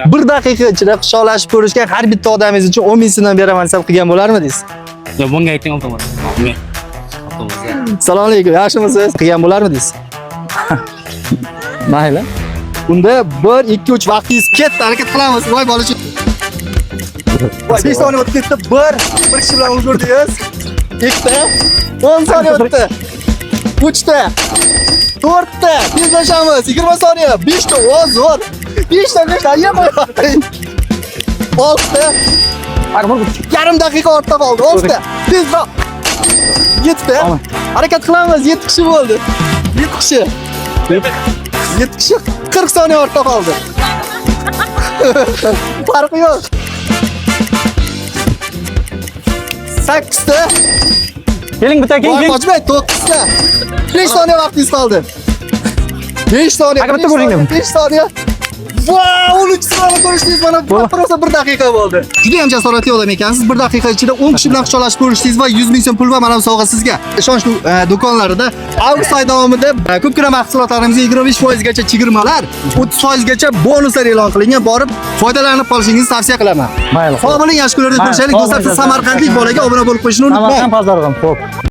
Bir daqiqa ichida quchoqlashib ko'rishgan har bitta odamingiz uchun 10 ming so'mdan beraman desam, qilgan bo'larmidingiz? Yo'q, bunga ayting, iltimos. Bunga. Iltimos. Assalomu alaykum, yaxshimisiz? Qilgan bo'larmidingiz? Mayli. Unda 1 2 3, vaqtingiz ketdi, harakat qilamiz. Voy bolacha. Voy, 5 soniya o'tib ketdi. 1, bir kishi bilan ulgurdingiz. Ikkita. 10 soniya o'tdi. 3 ta. 4 ta. Tezlashamiz. 20 soniya. 5 ta. O, zo'r. 5 ta, 5 ta. Yema. 6 ta. Yarim daqiqa ortda qoldi. 6 ta. Tezroq. 7 ta. Harakat qilamiz. 7 kishi bo'ldi. 7 kishi. 7 kishi, 40 soniya ortda qoldi. Farqi yo'q. 8 ta. Keling bitta, keling, Voy, keling. qochmang, 9 ta. 5 soniya vaqtingiz qoldi. 5 soniya. Aka, bitta ko'ring. 5 soniya. Vau, 13 soniya ko'rishdingiz, mana prosta 1 daqiqa bo'ldi. Juda ham jasoratli odam ekansiz. 1 daqiqa ichida 10 kishi bilan quchoqlashib ko'rishdingiz va 100 ming so'm pul va mana bu sovg'a sizga. Ishonch do'konlarida avgust oyi davomida ko'pgina mahsulotlarimizga 25% gacha chegirmalar, 30% gacha bonuslar e'lon qilingan. Borib foydalanib qolishingizni tavsiya qilaman. Mayli. Sog' bo'ling, yaxshi kunlarda Mayli, ko'rishaylik. sog' Do'stlar, siz bo'ling. samarqandlik bolaga obuna bo'lib qo'yishni unutmang. Samarqand bozorg'im, xo'p.